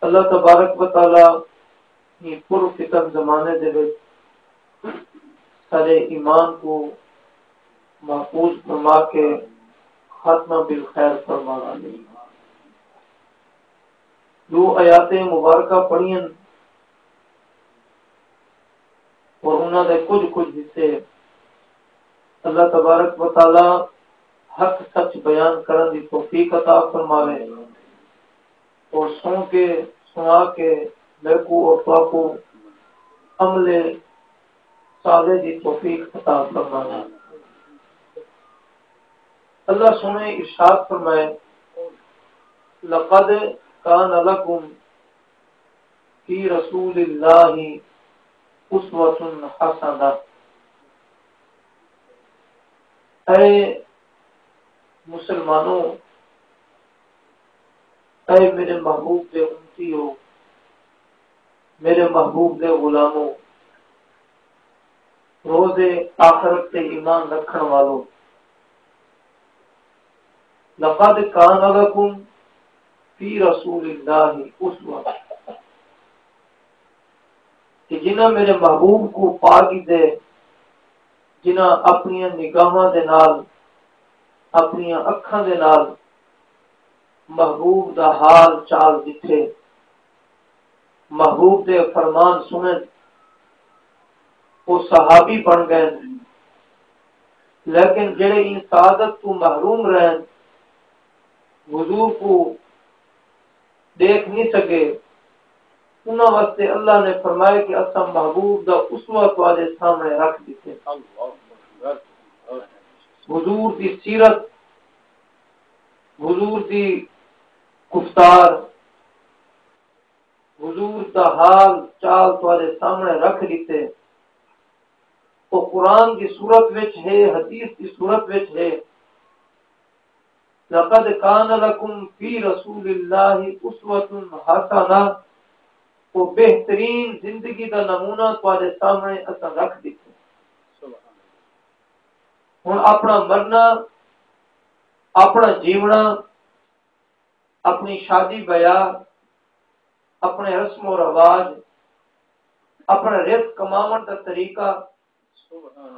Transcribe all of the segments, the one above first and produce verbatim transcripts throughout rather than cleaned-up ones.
اللہ تبارک و تعالی ایں پر فتن زمانے دے وچ ساݙے ایمان کوں محفوظ فرما کے خاتمہ بالخیر فرماوے۔ ݙو آیاتیں مبارکہ پڑھیاں اور انہاں دے کجھ کجھ حصے۔ اللہ تبارک و تعالی حق سچ بیان کرݨ دی توفیق عطا فرماوے اور سݨ کے، سݨا کے میکوں اور تہاکوں عمل صالح دی توفیق عطا فرماوے۔ اللہ سوہݨے ارشاد فرمائے، لقد کان لکم فی رسول اللہ اسوۃ حسنہ۔ اے مسلمانوں، اے میرے محبوب دے امتی ہو، میرے محبوب دے غلاموں، روز آخرت تے ایمان رکھݨ والو، لقد کان لکم فی رسول اللہ اسوۃ، کہ جنہاں میرے محبوب کوں پا گھدے، جنہاں اپݨیاں نگاہاں دے نال، اپݨیاں اکھاں دے نال محبوب دا حال چال ݙٹھے، محبوب دے فرمان سݨے، او صحابی بݨ ڳئے، لیکن جیڑھے ایں سعادت توں محروم رہن، حضور کوں ݙیکھ نی سڳے، انہاں واسطے اللہ نے فرمائے کہ اساں محبوب دا اسوہ تہاݙے سامݨے رکھ ݙتے۔ حضور دی سیرت، حضور دی گفتار، حضور دا حال چال تہاݙے سامݨے رکھ ݙتے۔ او قرآن دی صورت وچ ہے، حدیث دی صورت وچ ہے۔ لقد کان لکم فی رسول اللہ اسوۃ حسنہ، او بہترین زندگی دا نمونہ تہاݙے سامݨے اساں رکھ ݙتے۔ ہݨ اپݨا مرنا، اپݨا جیوݨا، اپݨی شادی بیاہ، اپݨے رسم و رواج، اپݨا رزق کماوݨ دا طریقہ،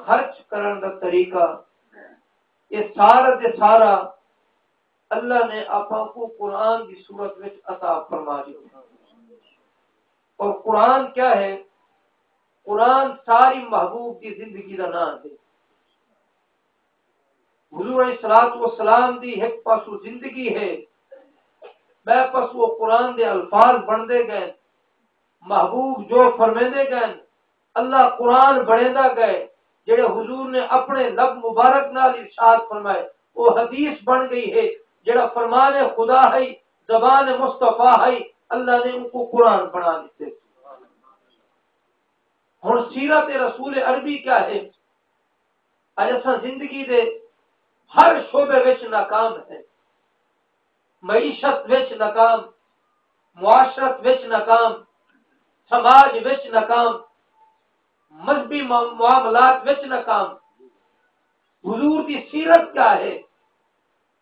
خرچ کرݨ دا طریقہ، اے سارا دے سارا اللہ نے آپاں کوں قرآن دی صورت وچ عطا فرما ݙتا۔ اور قرآن کیا ہے؟ قرآن ساری محبوب دی زندگی دا ناں ہے۔ حضور علیہ الصلوۃ والسلام دی ہک پاسوں زندگی ہے، ٻئے پاسوں قرآن دے الفاظ بݨدے ڳئے، محبوب جو فرمیندے ڳئے، اللہ قرآن بݨیندا ڳئے، جیڑھے حضور نے اپݨے لب مبارک نال ارشاد فرمائے، او حدیث بݨ ڳئی ہے، جیڑھا فرمان خدا ہئی، زبان مصطفیٰ ہئی، اللہ نے اونکوں قرآن بݨا ݙتے۔ ہݨ سیرت رسول عربی کیا ہے؟ اڄ اساں زندگی دے ہر شعبے وچ ناکام ہیں، معیشت وچ ناکام، معاشرت وچ ناکام، سماج وچ ناکام، مذہبی مع-، معاملات وچ ناکام۔ حضور دی سیرت کیا ہے؟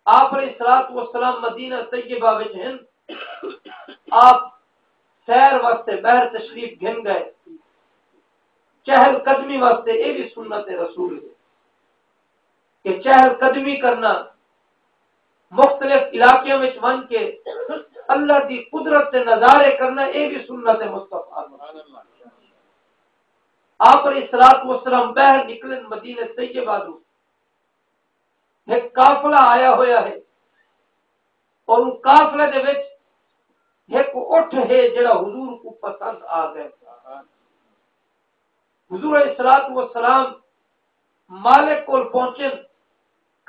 آپ علیہ الصلوۃ والسلام مدینہ طیبہ وچ ہن، آپ سیر واسطے ٻاہر تشریف گھن ڳئے۔ چہل قدمی واسطے اے وی سنت رسول ہے کہ چہل قدمی کرنا، مختلف علاقیاں وچ ونڄ کے اللہ دی قدرت دے نظارے کرنا، اے وی سنت مصطفیٰ۔ آپ علیہ الصلوۃ والسلام ٻاہر نکلن مدینہ طیبہ دو، ہک قافلہ آیا ہویا ہے اور اوں قافلے دے وچ ہک اٹھ ہے جڑا حضور کو پسند آ گئے۔ حضور علیہ الصلوۃ والسلام مالک کول پہنچن،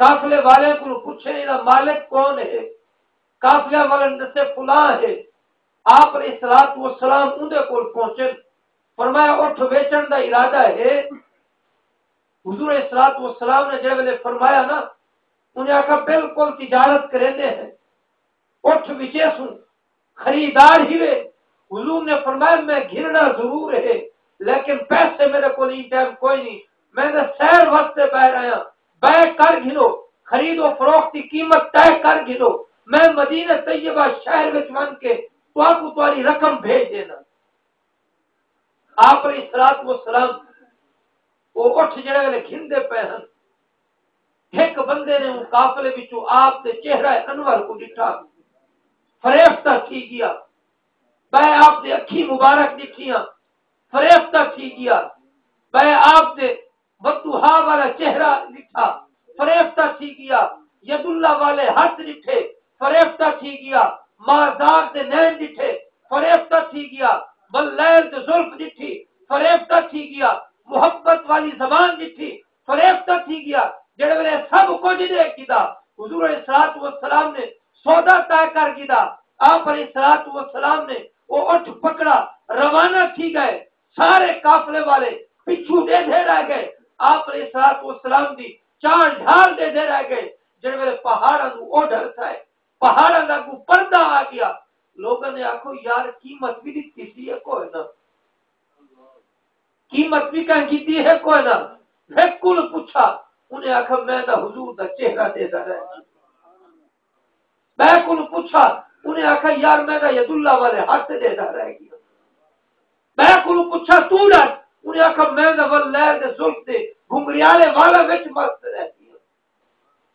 قافلے والے کولوں پوچھے، "ایدا مالک کون ہے؟" قافلے والے نے دسے، "فلاں ہے۔" آپ علیہ الصلوۃ والسلام اوندے کول پہنچن، فرمایا، "اٹھ ویچن دا ارادہ ہے؟" حضور علیہ الصلوۃ والسلام نے جے ویلے فرمایا نا، انہیں آکھا، "بالکل تجارت کریندے ہیں، اٹھ وچیسوں، خریدار ہیوے۔" حضور نے فرمایا، "میں گھننا ضرور ہے، لیکن پیسے میرے کول ایں ٹائم کوئی نہیں، میں تے سیر واسطے ٻاہر آیا، بے کر گھنو، خرید و فروخت دی قیمت طے کر گھنو، میں مدینہ طیبہ شہر وچ ونڄ کے تہاکوں تہاݙی علیہ الصلوۃ والسلام، او اٹھ جڑے ویلے گھندے پئے ہن، ہک بندے نے اوں قافلے وچوں آپ دے چہرہ انور کوں ݙٹھا، فریفتہ تھی ڳیا۔ ٻئے آپ دے اکھیں مبارک ݙٹھیاں، فریفتہ تھی ڳیا۔ ٻئے آپ دے والضحیٰ والا چہرہ ݙٹھا، فریفتہ تھی ڳیا۔ ید اللہ والے ہتھ ݙٹھے، فریفتہ تھی ڳیا۔ مازار دے نین ݙٹھے، فریفتہ تھی ڳیا۔ واللیل دے زلف ݙٹھی، فریفتہ تھی ڳیا۔ محبت والی زبان ݙٹھی، فریفتہ تھی ڳیا۔ جیڑھے ویلے سب کجھ ݙیکھ گھدا، حضور علیہ الصلوۃ والسلام نے سودا طے کر گھدا۔ آپ علیہ الصلوۃ والسلام نے او اٹھ پکڑا، روانہ تھی ڳئے۔ سارے قافلے والے پچھوں ݙیہدے رہ ڳئے۔ آپ علیہ الصلوۃ والسلام دی چاݨ ڈھال ݙیہدے رہ ڳئے۔ جیڑھے ویلے پہاڑاں کوں اوڈھر تھئے، پہاڑاں دا اڳوں پردہ آ ڳیا۔ لوکاں نے آکھو، یار، قیمت وی ݙتی سی، اے کوئے نہ، قیمت وی کہیں گھدی ہے کوئے نہ۔ ہک کوں پچھا، انہیں آکھیا، میں تاں حضور دا چہرہ ݙیہدا رہ ڳیا۔ ٻئے کوں پچھا، انہیں آکھیا، یار، میں تاں ید اللہ والے ہتھ ݙیہدا رہ ڳیا۔ ٻئے کوں پچھا، توں ݙس؟ انہیں آکھیا، میں تاں واللیل دے زلف دے گھنگھریالے والاں وچ مست رہ ڳیا۔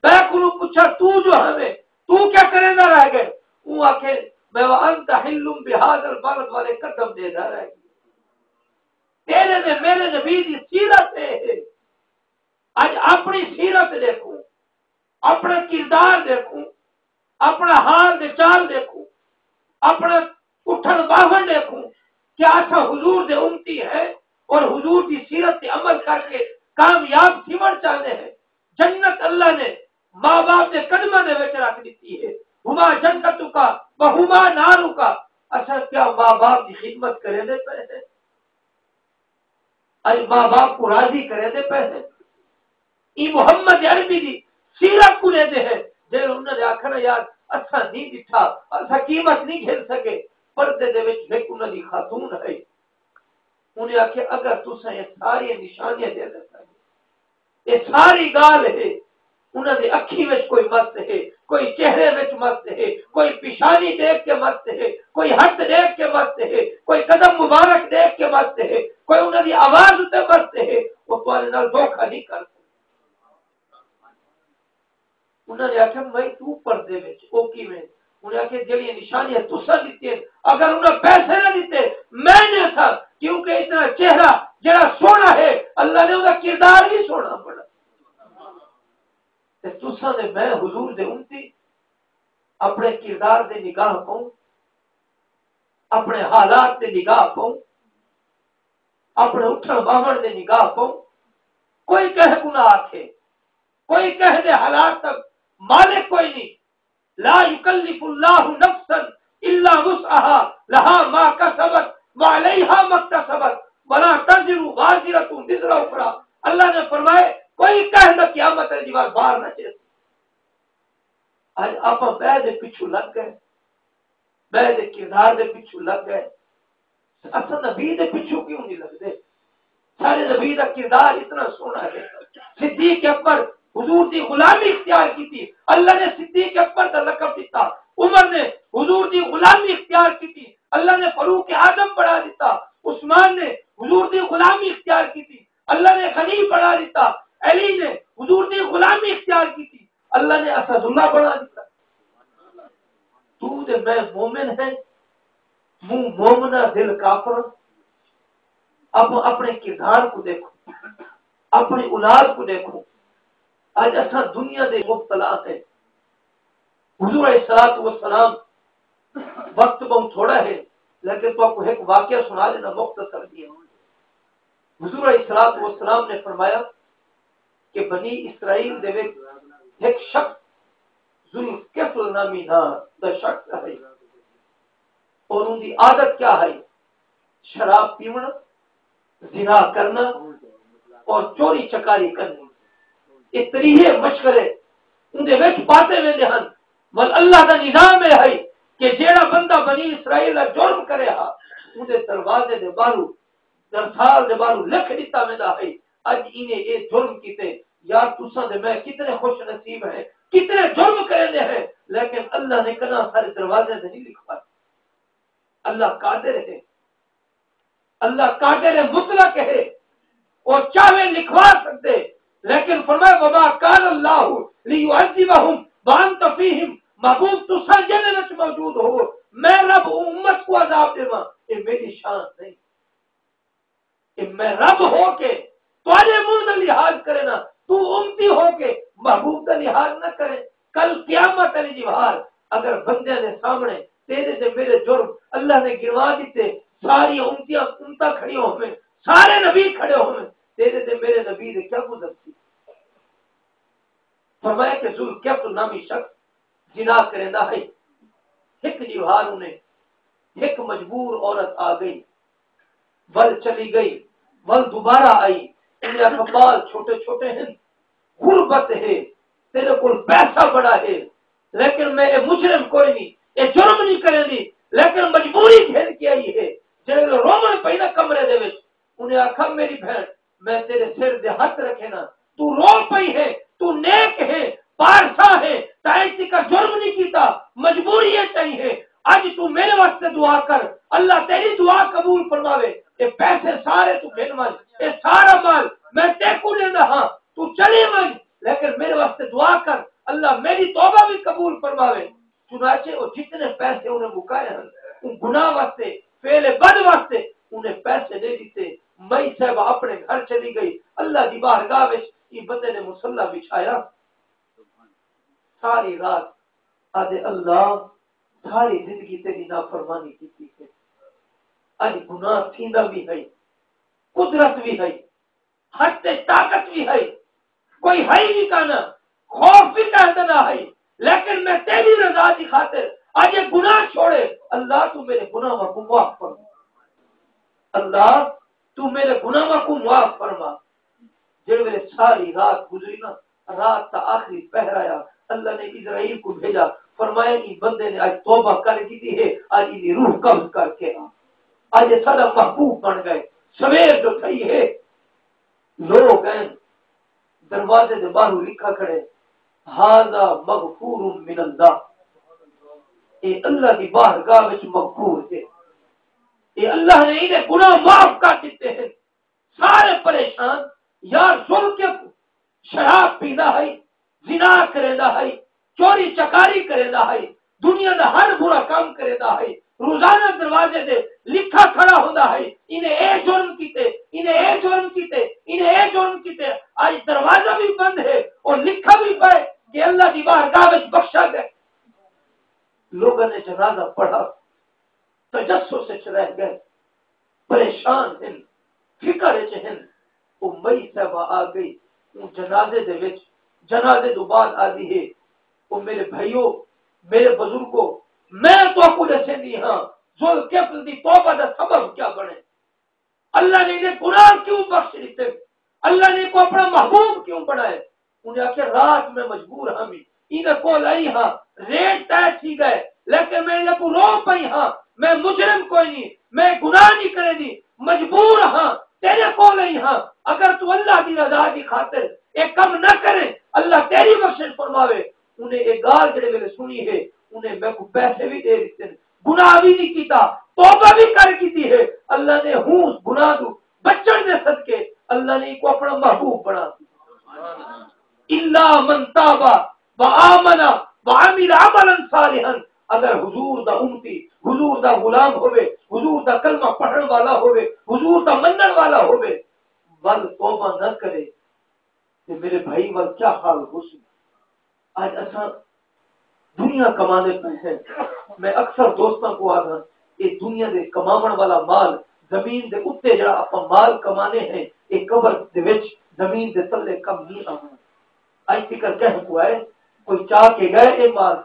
ٻئے کوں پچھا، توں جو ہمیں، توں کیا کریندا رہ ڳئے؟ اوں آکھے، میں وانت حل بہذا البلد والے قدم ݙیہدا رہ ڳیا۔ تیرے تے میرے نبی دی سیرت اے ہے۔ اڄ اپݨی سیرت ݙیکھوں، اپݨا کردار ݙیکھوں، اپݨا حال تے چال ݙیکھوں، اپݨا اٹھݨ ٻاہوݨ ݙیکھوں، کیا اساں حضور دے امتی ہیں اور حضور دی سیرت تے عمل کر کے کامیاب تھیوݨ چاہندے ہیں؟ جنت اللہ نے ماں باپ دے قدماں دے وچ رکھ ݙتی ہے۔ ہما جنتک و ہما نارک۔ اساں کیا ماں باپ دی خدمت کریندے پئے ہیں؟ اڄ ماں باپ کوں راضی کریندے پئے ہیں؟ ایں محمد عربی دی سیرت کوں ݙیہدے ہیں، جیڑھے انہاں دے آکھݨ، یار، اساں نہیں ݙٹھا، اساں قیمت نہیں گھن سڳے۔ پردے دے وچ ہک انہاں دی خاتون ہئی۔ انہیں آکھیا، اگر تساں اے ساری نشانیاں ݙیندے پئے ہو، اے ساری ڳالھ ہے، انہاں دی اکھیں وچ کوئی مست ہے، کوئی چہرے وچ مست ہے، کوئی پیشانی ݙیکھ کے مست ہے، کوئی ہتھ ݙیکھ کے مست ہے، کوئی قدم مبارک ݙیکھ کے مست ہے، کوئی انہاں دی آواز اتے مست ہے، او تہاݙے نال دھوکا نہیں کر سڳدے۔ انہاں نے آکھیا، میں توں پردے وچ، او کیویں؟ انہیں آکھیا، جیڑھیاں نشانیاں تساں ݙتیاں، اگر انہاں پیسے نہ ݙتے، میں ݙیساں، کیونکہ اتنا چہرہ جیڑھا سوہݨا ہے، اللہ نے اوندا کردار وی سوہݨا بݨایا۔ تے تساں تے میں حضور دے امتی، اپݨے کردار تے نگاہ پاؤں، اپݨے حالات تے نگاہ پاؤں، اپݨے اٹھݨ ٻاہوݨ تے نگاہ پاؤں۔ کوئی کہیں کوں نہ آکھے، کوئی کہیں دے حالات دا مالک کوئی نہیں۔ لا یکلف اللہ نفسا الا وسعها، لها ما کسبت وعلیها ما اکتسبت، ولا تزر وازرة وزر اخری۔ اللہ نے فرمائے، کوئی کہیں دا قیامت دے ݙیہاڑے بار نہ چیسی۔ اڄ آپاں ٻئے دے پچھوں لڳ ڳئے، ٻئے دے کردار دے پچھوں لڳ ڳئے۔ اساں نبی دے پچھوں کیوں نہیں لڳدے؟ ساݙے نبی دا کردار اتنا سوہݨا ہے۔ صدیق اکبر حضور دی غلامی اختیار کیتی، اللہ نے صدیق اکبر دا لقب ݙتا۔ عمر نے حضور دی غلامی اختیار کیتی، اللہ نے فاروق اعظم بݨا ݙتا۔ عثمان نے حضور دی غلامی اختیار کیتی، اللہ نے غنی بݨا ݙتا۔ علی نے حضور دی غلامی اختیار کیتی، اللہ نے اسد اللہ بݨا ݙتا۔ توں تے میں مومن ہیں، منہ مومنا دل کافر۔ اب اپݨے کردار کوں ݙیکھو، اپݨی اولاد کوں ݙیکھو۔ اڄ اساں دنیا دے مبتلا ہیں۔ حضور علیہ الصلوۃ والسلام، وقت بہت تھوڑا ہے، لیکن تہاکوں ہک واقعہ سݨا ݙینا مختصر جیہا۔ حضور علیہ الصلوۃ والسلام نے فرمایا کہ بنی اسرائیل دے وچ ہک شخص ذوالکفل نامی ناں دا شخص ہے، اور ان دی عادت کیا ہے؟ شراب پیوݨا، زنا کرݨا اور چوری چکاری کرݨی۔ اے تریہے مشغلے اوندے وچ پاتے ویندے ہن۔ ول اللہ دا نظام اے ہئی کہ جیڑھا بندہ بنی اسرائیل دا جرم کرے ہا، اوندے دروازے دے ٻاہروں، درسال دے ٻاہروں لکھ ݙتا ویندا ہئی، اڄ اینے اے جرم کیتے۔ یار، تساں تے میں کتنے خوش نصیب ہیں، کتنے جرم کریندے ہیں، لیکن اللہ نے کݙاں ساݙے دروازے تے نہیں لکھوایا۔ اللہ قادر ہے۔ اللہ قادر مطلق ہے، او چاہے لکھوا سکدے، لیکن فرمایا، وما کان اللہ لیعذبہم وانت فیہم، محبوب تساں جنہاں وچ موجود ہو، میں رب امت کو عذاب ڈیواں، اے میری شان نہیں۔ اے میں رب ہو کے تہاڈے منہ دا لحاظ کرے نا، تو امتی ہو کے محبوب دا لحاظ نہ کرے۔ کل قیامت والی دیوار اگر بندیاں دے سامنے تیرے تے میرے جرم اللہ نے گنوا دیتے، ساری امتیاں، امتاں کھڑیاں ہوئیں، سارے نبی کھڑے ہوئیں، تیرے تے میرے نبی دے کیا گزرتی؟ فرمایا کہ ذوالقفل نامی شخص زنا کریندا ہے، ہک دیوار انہیں، ہک مجبور عورت آ گئی، ول چلی گئی، ول دوبارہ آئی، انہیں آکھا، بال چھوٹے چھوٹے ہن، غربت ہے، تیرے کول پیسہ بڑا ہے، لیکن میں اے مجرم کوئی نہیں، اے جرم نہیں کریندی، لیکن مجبوری گھن کے آئی ہے۔ جڑے ویلے روون پئی نا کمرے دے وچ، انہیں آکھا، میری بھین، میں تیرے سر دے ہتھ رکھے نا، تو رو پئی ہے، تو نیک ہے، پارسا ہے، تائیں تیکا جرم نہیں کیتا، مجبوری ہے تائیں ہے۔ اج تو میرے واسطے دعا کر، اللہ تیری دعا قبول فرماوے۔ اے پیسے سارے تو گھن ونج، اے سارا مال میں تیکو دیندا ہاں، تو چلی ونج، لیکن میرے واسطے دعا کر، اللہ میری توبہ بھی قبول فرماوے۔ چنانچہ او جتنے پیسے انہیں مکائے ہن، اوں گناہ واسطے، فعل بد واسطے، انہیں پیسے دے دیتے۔ مئی صاحبہ اپنے گھر چلی گئی، اللہ دی بارگاہ وچ ایں بندے نے مصلی بچھایا۔ ساری رات آدھے، اللہ، ساری زندگی تیری نافرمانی کیتی ہے، اج گناہ تھیندا بھی ہے، قدرت بھی ہے، ہتھ تے طاقت بھی ہے، کوئی ہے بھی کانا، خوف بھی کہہ تے نہ ہے، لیکن میں تیری رضا دی خاطر اج یہ گناہ چھوڑے۔ اللہ تو میرے گناہاں کو معاف فرما، اللہ تو میرے گناہاں کو معاف فرما۔ جڑے ویلے ساری رات گزری نا، رات دا آخری پہر آیا، اللہ نے عزرائیل کو بھیجا، فرمایا، ایں بندے نے اج توبہ کر گھدی ہے، اج ایندی روح قبض کر کے آ، اج اے ساڈا محبوب بن گئے۔ سویر جو تھئی ہے، لوگ ہیں، دروازے دے باہروں لکھا کھڑے، ھذا مغفور من اللہ، اے اللہ دی بارگاہ وچ مغفور ہے، اے اللہ نے ایندے گناہ معاف کر دتے ہیں۔ سارے پریشان، یار، ذوالقفل شراب پیندا ہئی، زنا کریندا ہئی، چوری چکاری کریندا ہئی، دنیا دا ہر برا کم کریندا ہئی، روزانہ دروازے دے لکھا کھڑا ہوندا ہئی، انہیں اے جرم کیتے، انہیں اے جرم کیتے، انہیں اے جرم کیتے۔ اج دروازہ بھی بند ہے، او لکھا بھی پئے کہ اللہ دی بارگاہ وچ بخشا گئے۔ لوگاں نے جنازہ پڑھا، تجسس وچ رہ گئے، پریشان ہن، فکر وچ ہن۔ او مئی صاحبہ آ گئی اوں جنازے دے وچ، جنازے توں بعد آدھی ہے، او میرے بھائیو، میرے بزرگو، میں تہاکوں ݙسیندی ہاں، ذوالقفل دی توبہ دا سبب کیا بݨے؟ اللہ نے ایندے گناہ کیوں بخش ݙتے؟ اللہ نے کو اپنا محبوب کیوں بݨائے؟ انہیں آکھیا، رات میں مجبور ہاں، میں ایندے کول آئی ہاں، ریٹ طے تھی گئے، لیکن میں ایندے کوں رو پئی ہاں۔ میں مجرم کوئی نہیں، میں گناہ نہیں کریندی، مجبور ہاں، تیرے کول آئی ہاں۔ اگر تو اللہ دی رضا دی خاطر اے کم نہ کرے، اللہ تیری بخشش فرماوے۔ انہیں اے ڳالھ جڑے ویلے سݨی ہے، انہیں میکوں پیسے بھی ݙے ݙتے، گناہ بھی نہیں کیتا، توبہ بھی کر کیتی ہے۔ اللہ نے ہوں گناہ توں بچݨ دے صدقے اللہ نے کو اپنا محبوب بݨا ݙتا۔ الا من تاب و آمن و عمل عملا صالحا، اگر حضور دا امتی، حضور دا غلام ہووے، حضور دا کلمہ پڑھݨ والا ہووے، حضور دا منݨ والا ہووے، ول توبہ نہ کرے، تے میرے بھائی ول کیا حال ہوسی؟ اڄ اساں دنیا کماندے پئے ہیں۔ میں اکثر دوستاں کوں آکھاں، اے دنیا دے کماوݨ والا مال، زمین دے اتے جڑا اپاں مال کمانے ہیں، اے قبر دے وچ زمین دے تلے کم نہیں آوݨا۔ اڄ تکر کہیں کوں آئے، کوئی چا کے ڳئے اے مال؟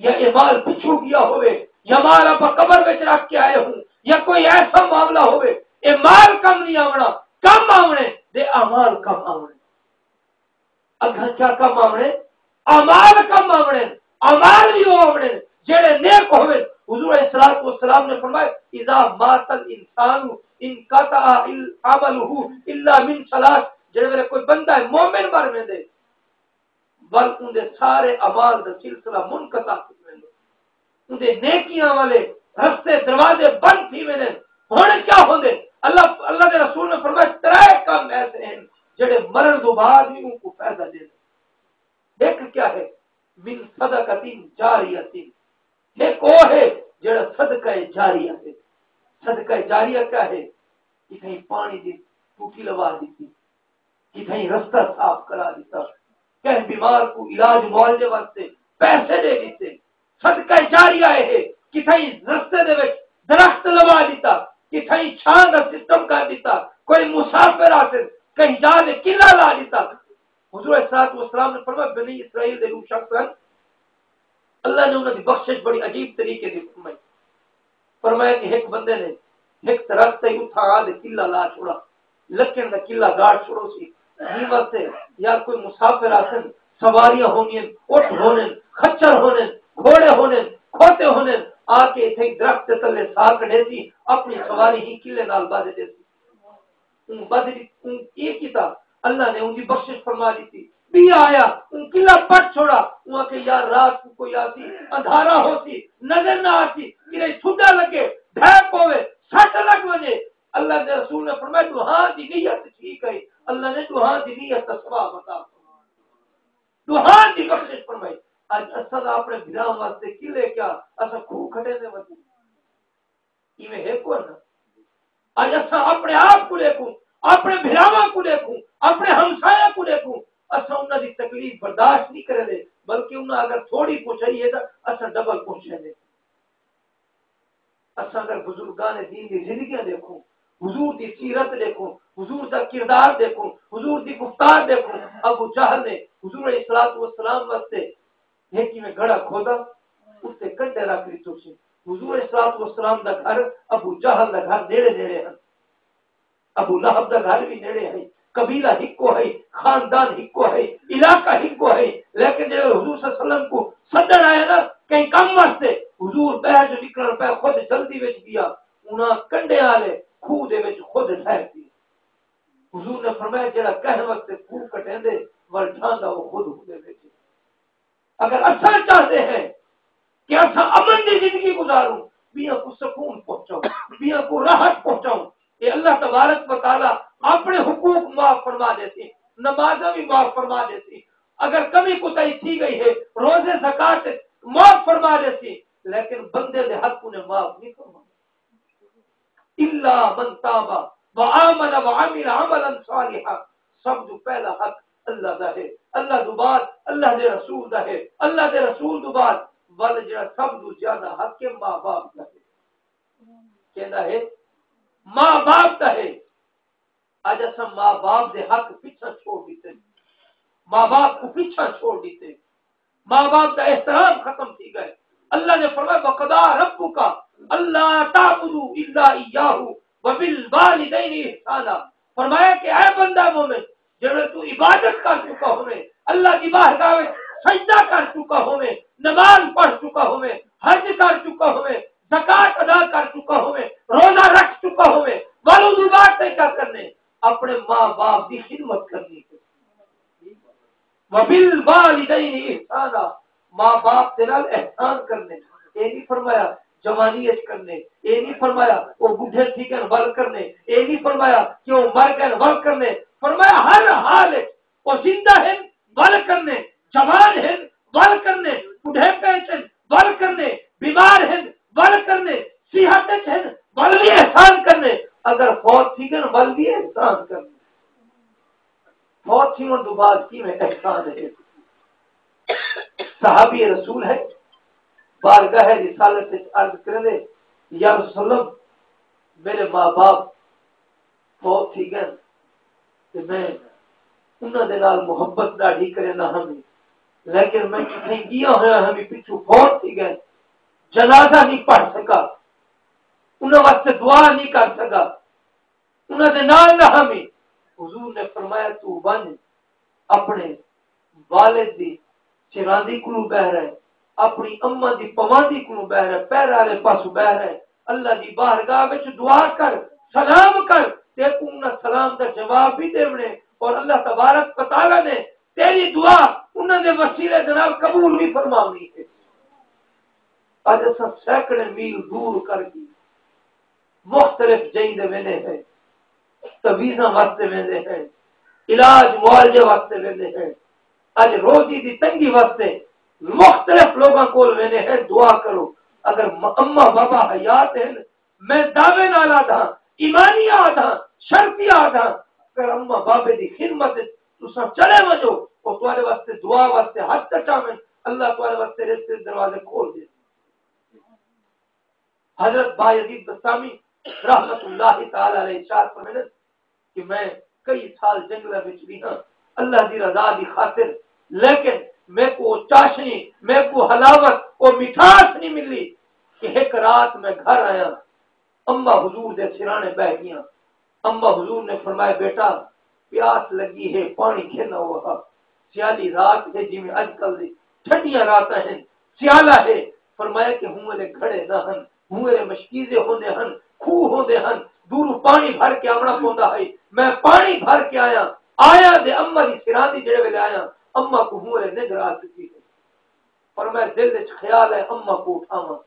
یا اے مال پچھوں ڳیا ہووے، یا مال آپاں قبر وچ رکھ کے آئے ہوں، یا کوئی ایسا معاملہ ہووے، اے مال کم نہیں آوݨا، کم آوݨے، دے اعمال کم آوݨے۔ اڳاں کیا کم آوݨے؟ اعمال کم آوݨے۔ اعمال وی او آوݨے جڑے نیک ہووے۔ حضور علیہ الصلوۃ والسلام نے فرمایا، اذا مات الانسان انقطع عمله الا من ثلاث، جڑے ویلے کوئی بندہ مومن مر ویندے، ول اوندے سارے اعمال دا سلسلہ منقطع تھی ویندے، اوندے نیکیاں والے رستے، دروازے بند تھی ویندے۔ ہݨ کیا ہوندے؟ اللہ مرݨ دو بعد وی اونکوں فائدہ ݙیندے۔ ہک کیا ہے؟ من صدقۃ جاریۃ، ہک او ہے جیڑھا صدقہ جاریہ ہے۔ صدقہ جاریہ کیا ہے؟ کتھائیں پاݨی دی ٹوٹی لوا ݙتی، کتھائیں رستہ صاف کرا ݙتا، کہیں بیمار کوں علاج معالجے واسطے پیسے ݙے ݙتے۔ صدقہ جاریہ اے ہے، کتھائیں رستے دے وچ درخت لوا ݙتا، کتھائیں چھاں دا سسٹم کر ݙتا، کوئی مسافر آسن کہیں جا تے قلعہ لا ݙتا۔ حضور علیہ الصلوۃ والسلام نے فرمایا، بنی اسرائیل دے ݙو شخص ہن، اللہ نے انہاں دی بخشش بڑی عجیب طریقے دی فرمائی۔ فرمایا کہ ہک بندے نے ہک درخت تے اتھاں آ تے قلعہ لا چھوڑا، لکڑ دا قلعہ گاڑ چھوڑو سی۔ ایں واسطے یار کوئی مسافر آسن، سواریاں ہونین، اٹھ ہونن، خچر ہونن، گھوڑے ہونن، کھوتے ہونن، آ کے اتھے درخت دے تلے سا کڈھے سی، اپنی سواری ہی قلعے نال ٻدھ ݙے سی۔ اوں ٻدھ ݙت-، اوں اے کیتا، اللہ نے اوندی بخشش فرما ݙتی۔ ٻیا آیا، اوں قلعہ پٹ چھوڑا، اوں آکھیا، یار، رات کوں کوئی آسی، اندھارا ہوسی، نظر نہ آسی، کݙے ٹھڈا لڳے، ڈھے پووے، سٹ لڳ ونڄے۔ اللہ دے رسول نے فرمایا، ݙوہاں دی نیت ٹھیک ہے، اللہ نے ݙوہاں دی نیت دا ثواب عطا فرمایا۔ ݙوہاں دی بخشش فرمائی۔ اڄ اساں تاں اپݨے بھراواں واسطے قلعے کیا، اساں کھوہ کھݙیندے ودوں۔ ایویں ہے کوئی نہ۔ اڄ اساں اپݨے آپ کوں ݙیکھوں، اپݨے بھراواں کوں ݙیکھوں، اپݨے ہمسایاں کوں ݙیکھوں، اساں انہاں دی تکلیف برداشت نہیں کریندے، بلکہ انہاں اگر تھوڑی پہنچائی ہے تاں اساں ڈبل پہنچیندے۔ اساں اگر بزرگان دین دی زندگیاں ݙیکھوں، حضور دی سیرت ݙیکھوں، حضور دا کردار ݙیکھوں، حضور دی گفتار ݙیکھوں، ابو جہل نے حضور علیہ الصلوۃ والسلام واسطے ہک ایویں گھڑا کھودا، اتے کنڈے رکھ ݙتو سی۔ حضور علیہ الصلوۃ والسلام دا گھر ابو جہل دا گھر نیڑے نیڑے ہن۔ ابو لہب دا گھر وی نیڑے ہئی، قبیلہ ہکو ہئی، خاندان ہکو ہئی، علاقہ ہکو ہئی، لیکن جیڑھے حضور صلی اللہ علیہ وسلم کوں سݙݨ آئے نا کہیں کم واسطے، حضور ٻاہر جو نکلݨ پئے، خود جلدی وچ ڳیا، انہاں کنڈے آلے کھوہ دے وچ خود ڈھہہ ڳئے۔ حضور نے فرمایا، جیڑھا کہیں واسطے کھوہ کٹیندے، ول ڈھاندا او خود ہوندے وچ۔ اگر اساں چاہندے ہیں کہ اساں امن دی زندگی گزاروں، ٻیاں کوں سکون پہنچاؤں، ٻیاں کوں راحت پہنچاؤں، اے اللہ تبارک و تعالیٰ اپݨے حقوق معاف فرما ݙیسی، نمازاں وی معاف فرما ݙیسی، اگر کمی کوتاہی تھی ڳئی ہے، روزے زکوٰۃ معاف فرما ݙیسی، لیکن بندے دے حق انہیں معاف نہیں فرمایا۔ الا من تاب و آمن و عمل عملا صالحا، سب توں پہلا حق اللہ دا ہے، اللہ توں بعد اللہ دے رسول دا ہے، اللہ دے رسول توں بعد ول جڑا سب توں زیادہ حق ہے ماں باپ دا ہے۔ کیندا ہے؟ ماں باپ دا ہے۔ اڄ اساں ماں باپ دے حق پچھاں چھوڑ ݙتے، ماں باپ کوں پچھاں چھوڑ ݙتے، ماں باپ دا احترام ختم تھی ڳئے۔ اللہ نے فرمایا، وقضی ربک الا تعبدوا الا ایاہ وبالوالدین احسانا۔ فرمایا کہ اے بندہ مومن، جیڑھے توں عبادت کر چکا ہوویں، اللہ دی بارگاہ وچ سجدہ کر چکا ہوویں، نماز پڑھ چکا ہوویں، حج کر چکا ہوویں، زکوٰۃ ادا کر چکا ہوویں، روزہ رکھ چکا ہوویں، ول اوں بعد تئیں کیا کرنے؟ اپݨے ماں باپ دی خدمت کرنی ہے۔ وبالوالدین احسانا، ماں باپ دے نال احسان کرنے۔ اے نہیں فرمایا جوانی اچ کرنے، اے نہیں فرمایا او بڈھے تھی ڳن ول کرنے، اے نہیں فرمایا کہ او مر ڳن ول کرنے۔ فرمایا ہر حال اچ او زندہ ہن ول کرنے، جوان ہن ول کرنے، بڈھیپے اچ ہن ول کرنے، بیمار ہن ول کرنے، صحت اچ ہن ول وی احسان کرنے، اگر فوت تھی ڳن ول وی احسان کرنے۔ فوت تھیوݨ توں بعد کیویں احسان ہے؟ صحابی رسول ہے، بارگاہ رسالت وچ عرض کریندے، یا رسول اللہ، میرے ماں باپ فوت تھی ڳن تے میں انہاں دے نال محبت ݙاڈھی کریندا ہاں، لیکن میں کتھائیں ڳیا ہویا ہاں، پچھوں فوت تھی ڳئے، جنازہ نہیں پڑھ سکا، انہاں واسطے دعا نہیں کر سکا، انہاں دے نال نہ ہمی۔ حضور نے فرمایا، تو ونڄ، اپݨے والد دی چراندی کولوں ٻاہر ہے، اپݨی اماں دی پواندی کولوں ٻاہر ہے، پیر آلے پاسوں ٻاہر ہے، اللہ دی بارگاہ وچ دعا کر، سلام کر، تیکوں انہاں سلام دا جواب وی ݙیوݨے، اور اللہ تبارک و تعالیٰ نے تیری دعا انہاں دے وسیلے دے نال قبول وی فرماوݨی ہے۔ اڄ اساں سینکڑے میل دور کر کے مختلف جئیں دے ویندے ہیں، تعویذاں واسطے ویندے ہیں، علاج معالجے واسطے ویندے ہیں، اج روزی دی تنگی واسطے مختلف لوگاں کول ویندے ہیں، دعا کرو۔ اگر م-، اماں بابا حیات ہیں، میں دعوے نال آدھاں، ایمانی آدھاں، شرطی آدھاں، اگر اماں بابے دی خدمت وچ تساں چلے ونجو، او تہاڈے واسطے دعا واسطے ہتھ کٹاون، اللہ تہاڈے واسطے رزق دے دروازے کھول دے۔ حضرت بایزید بسطامی رحمت اللہ تعالی علیہ ارشاد فرمیندے کہ میں کئی سال جنگلاں وچ ریہاں اللہ دی رضا دی خاطر، لیکن میکوں او چاشنی، میکوں حلاوت، او مٹھاس نہیں ملی کہ ہک رات میں گھر آیاں، اماں حضور دے سراݨے ٻہہ ڳیاں۔ اماں حضور نے فرمایا، "بیٹا، پیاس لڳی ہے، پاݨی گھن آؤ ہا۔" سیالی رات ہے، جیویں اڄ کل دی ٹھڈیاں راتاں ہن، سیالا ہے۔ فرمایا کہ ہوں ویلے گھڑے نہ ہن، ہوں ویلے مشکیزے ہوندے ہن، کھوہ ہوندے ہن، دوروں پاݨی بھر کے آوݨا پوندا ہئی۔ میں پاݨی بھر کے آیاں، آیاں تے اماں دی سراندی جیڑھے ویلے آیاں، اماں کوں ہوں ویلے نندر آ چکی ہئی۔ پر میں دل وچ خیال ہے اماں کوں اٹھاواں،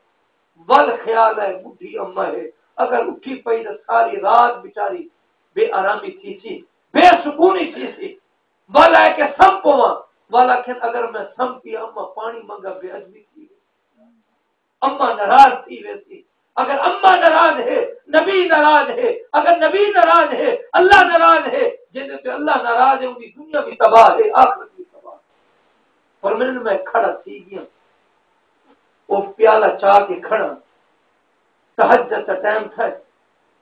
ول خیال ہے ٻڈھی اماں ہے، اگر اٹھی پئی تاں ساری رات بیچاری بے آرامی تھیسی، بے سکونی تھیسی۔ ول ہے کہ سم پواں، ول آکھن اگر میں سم پیا اماں پاݨی منگا بے ادبی تھی ویسی، اماں ناراض تھی ویسی۔ اگر اماں ناراض ہے، نبی ناراض ہے، اگر نبی ناراض ہے، اللہ ناراض ہے، جیندے تے اللہ ناراض ہے، اوندی دنیا وی تباہ ہے، آخرت وی تباہ ہے۔ فرمائن میں کھڑا تھی ڳیاں، او پیالہ چا کے کھڑا، تہجد دا ٹائم تھئے،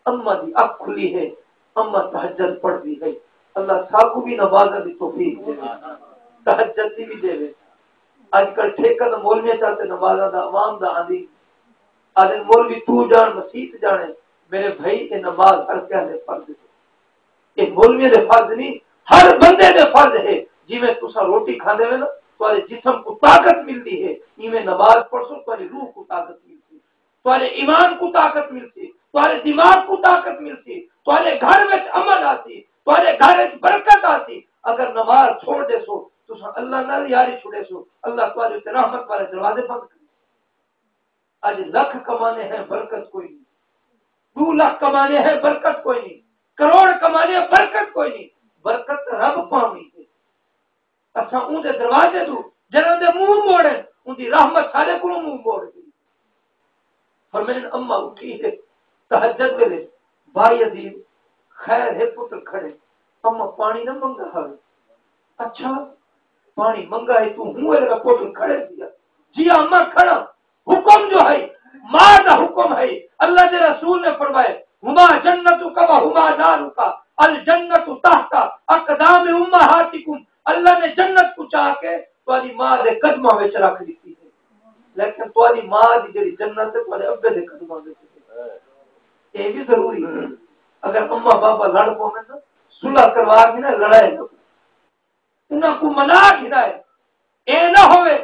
اماں دی اکھ کھلی ہے، اماں تہجد پڑھدی ہے۔ اللہ ساکوں وی نمازاں دی توفیق ݙیوے، تہجد دی وی ݙیوے۔ اڄ کل ٹھیکہ تاں مولویاں چا تے نمازاں دا عوام دا آندی، آہدن مولوی توں ڄاݨ مسیت ڄاݨے، میرے بھائی اے نماز ہر کہیں دے فرض ہے۔ اے مولویاں دے فرض نہیں، ہر بندے دے فرض ہے۔ جیویں تساں روٹی کھاندے وے نا، تہاݙے جسم کوں طاقت ملدی ہے، ایویں نماز پڑھسو تہاݙی روح کوں طاقت ملدی ہے۔ تہاݙے ایمان کوں طاقت ملسی، تہاݙے دماغ کوں طاقت ملسی، تہاݙے گھر وچ امن آسی، تہاݙے گھر وچ برکت آسی۔ اگر نماز چھوڑ ݙیسو، تساں اللہ نال یاری چھوڑیسو، اللہ تہاݙے اتے رحمت والے دروازے بند کر۔ اڄ لکھ کمانے ہیں، برکت کوئی نہیں، ݙو لکھ کمانے ہیں، برکت کوئی نہیں، کروڑ کمانے ہیں، برکت کوئی نہیں، برکت رب پاوݨی ہے۔ اساں اوندے دروازے توں جنہاں دے منہ موڑن، اوندی رحمت سارے کولوں منہ موڑ گئی۔ فرمائن اماں اٹھی ہے تہجد ویلے، بایزید خیر ہے پتر کھڑے، اماں پاݨی نہ منگا ہاوے۔ اچھا، پاݨی منگا ہے توں ہوں ویلے دا پتر کھڑے دیا؟ جی اماں کھڑا، حکم جو ہے، ماء دا حکم ہے۔ اللہ دے رسول نے فرمائے، "ہما جنتک و ہما نارک، الجنت تحت اقدام امہاتکم۔" اللہ نے جنت کوں چا کے تہاݙی ماء دے قدماں وچ رکھ ݙتی ہے، لیکن تہاݙی ماء دی جڑی جنت ہے تہاݙے ابے دے قدماں وچ ہے۔ اے بھی ضروری ہے، اگر اماں بابا لڑ پوون نا، صلح کروا کے نا لڑائے نہ، انہاں کوں منا گھدائے۔ اے نہ ہووے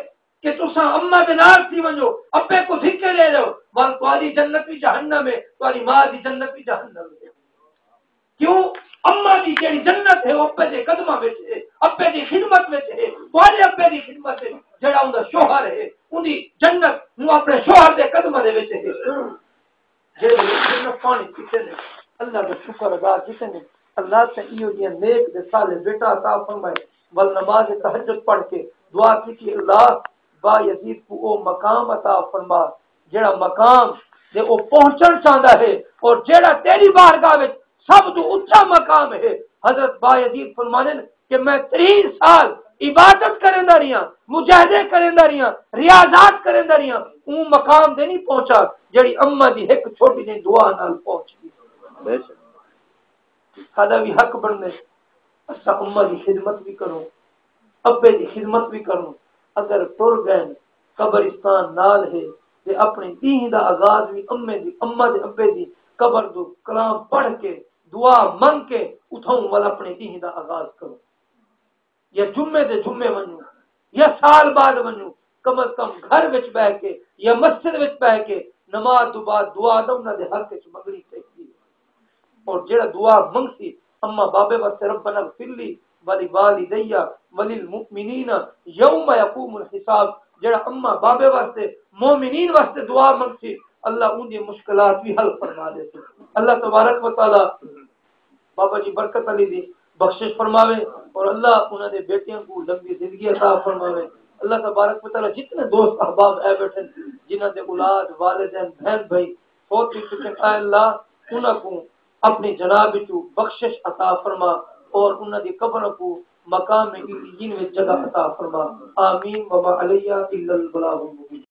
کہ تساں اماں دے نال تھی ونڄو، ابے کوں دھکے ݙے ݙیو، ول تہاݙی جنت وی جہنم ہے، تہاݙی ماء دی جنت وی جہنم ہے۔ کیوں؟ اماں دی جیڑھی جنت ہے، او ابے دے قدماں وچ ہے، ابے دی خدمت وچ ہے، تہاݙے ابے دی خدمت ہے، جیڑھا اوندا شوہر ہے، اوندی جنت ہوں اپݨے شوہر دے قدماں دے وچ ہے۔ جیڑھے لوگ جنت پاݨی پیتے نے، اللہ دا شکر ادا کیتے نے، اللہ تے ایہو جیہاں نیک تے صالح بیٹا عطا فرمائے۔ ول نماز تہجد پڑھ کے دعا کیتی، اللہ بایزید کوں او مقام عطا فرما، جیڑھا مقام تے او پہنچݨ چاہندا ہے، اور جیڑھا تیری بارگاہ وچ سب توں اچا مقام ہے۔ حضرت بایزید فرمانن کہ میں تریہہ سال عبادت کریندا ریہاں، مجاہدے کریندا ریہاں، ریاضات کریندا ریہاں، اوں مقام تے نہیں پہنچا جیڑھی اماں دی ہک چھوٹی جئی دعا نال پہنچ ڳئی۔ بے شک۔ ساݙا وی حق بݨدے اساں اماں دی خدمت وی کروں، ابے دی خدمت وی کروں۔ اگر ٹر ڳئے قبرستان نال ہے تے اپݨے ݙینہہ دا آغاز وی امے دی، اماں دے ابے دی قبر دو کلام پڑھ کے، دعا منگ کے اتھاؤں ول اپݨے ݙینہہ دا آغاز کروں۔ یا جمعے دے جمعے ونڄوں یا سال بعد ونڄوں، کم از کم گھر وچ ٻہہ کے یا مسجد وچ ٻہہ کے نماز توں بعد دعا تاں انہاں دے حق وچ منگݨی چاہیدی ہے۔ اور جیڑھا دعا منگسی اماں بابے واسطے، ربنا اغفر لی ولوالدی وللمؤمنین یوم یقوم الحساب، جیڑھا اماں بابے واسطے، مومنین واسطے دعا منگسی، اللہ اوندی مشکلات وی حل فرما ݙیسی۔ اللہ تبارک و تعالی بابا جی برکت علی دی بخشش فرماوے، اور اللہ انہاں دے بیٹیاں کوں لمبی زندگی عطا فرماوے۔ اللہ تبارک و تعالیٰ جتنے دوست احباب آئے بیٹھن، جنہاں دے اولاد، والدین، بہن بھائی فوت تھی چکے، اے اللہ انہاں کوں اپنی جناب وچوں بخشش عطا فرما، اور انہاں دی قبر کوں مقام علیین وچ جگہ عطا فرما۔ آمین وما علیہ الا البلاغ المبین۔